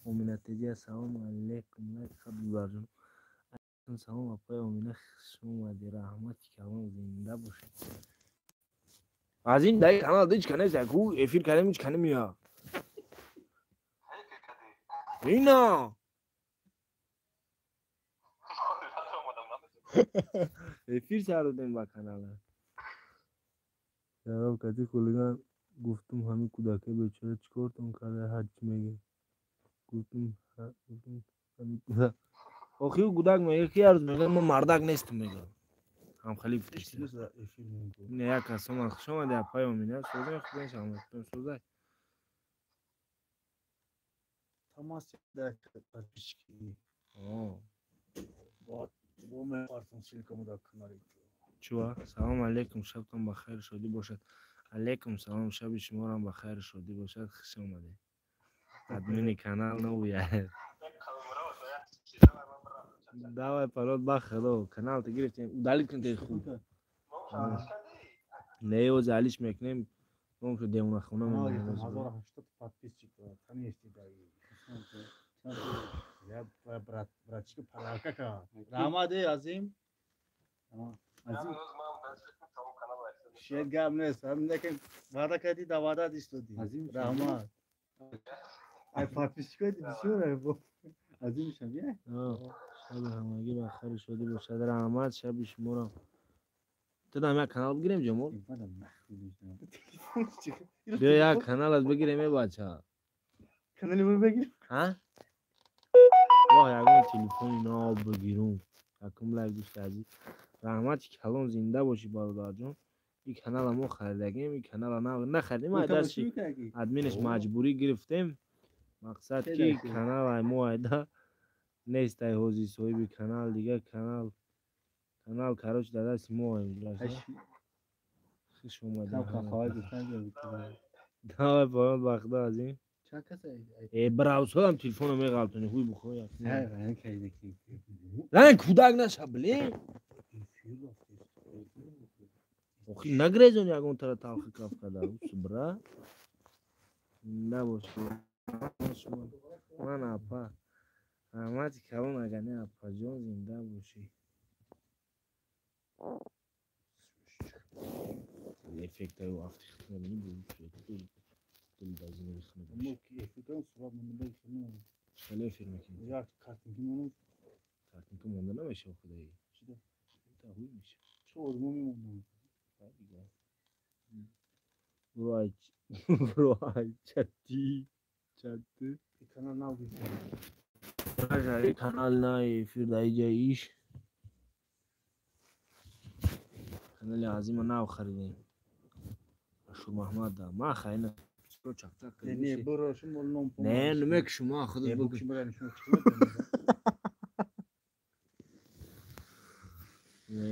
Омина Теҷи, ассалому алайкум. Лайк хаб бародарҷон. Алайкум салом, апаи Омина, хуш омадӣ. Раҳмати калон, зинда бошед. Аз ин даи канал ҳеҷ ка нест, яку эфир кардем, ҳеҷ ка намеяд. Ина эфир сар додем ба канала. Ҷавоб кати хулиган гуфтум, ҳамин кӯдаке бечора чӣ кортон карда, ҳарчи мегӯ. Гуфтум ҳамин кӯдак. Охи кӯдак мега ки ҳар рӯз мега ман мардак нестам мега. Ҳамхали не як кас омад. Хуш омадӣ, апаи Омина. Созай хубен, шаматон созай. Тамос дар подписчики. Чуа? Салом алейкум, шабтон ба хайру шодӣ бошад. Алейкум салом, шаби шуморам ба хайру шодӣ бошад. Хуш омадед. Админи канал новия. Давай, парод ба худо, канал ты гирифтем, удалить кунед хуб. Не, ози алиш мекунем. Ном шуд девонахона мемонем. 1080 подписчик дорад. Танести даи. Я брат, братчика подарка кард. Раҳмат эй Азим. Азим. Шед гап нест. Ҳам лекин ваъда кардӣ, да ваъда истоди. Раҳмат. Ай подписчикои бисёр ай Азим шабия. Шаби ҳамагӣ ба хайру шодӣ бошад. Раҳмат, шаби шуморо. Ту дам як канал бигирем, Ҷамол? Биё як каналат бигирем, э бача. Канали мо бигир? Ҳа? Воҳ, ягон телефони нав бигирум. Якум лайк, дӯсти азиз. Раҳмати калон, зинда бошӣ, бародарҷон. Ин канала мо харидагем, ин канала нав нахаридем, ай дасти админаш маҷбурӣ гирифтем. Мақсад ки канал ай мо айда нест, ай ҳози соҳиби канал, дигар канал канал короче дар дасти мо ай. Хуш омадӣ. Давай, поён ба худо, Азим. Э, бравсодам телефонро меғалтонӣ, ҳуй бухой. Ран кӯдак наша, блин. Охи нагрезон ягон тара талхи кафкада. Субра. Зинда бош. Ман апа. Раҳмати калон, агане апаҷон, зинда бошӣ. Эффектаи афти хитмабини бу. Дил базини бихна. Хеле эфир мекунӣ. Як картинки монам. Картинка монда намешава худаи. Чида? Та ҳуй меша. Чо одмо мемонам. Бро ай бро ай чати чати. Канал нав гирифтем. Канал на эфир дар иҷа иш. Канали Азима нав харидем. Ашурмаҳмад да. Ма хайна чак-чак Не, буро шумо ном. Не, намекушум, ма худат Э, бикуш. букши бара нишон чӣ мекунӣ?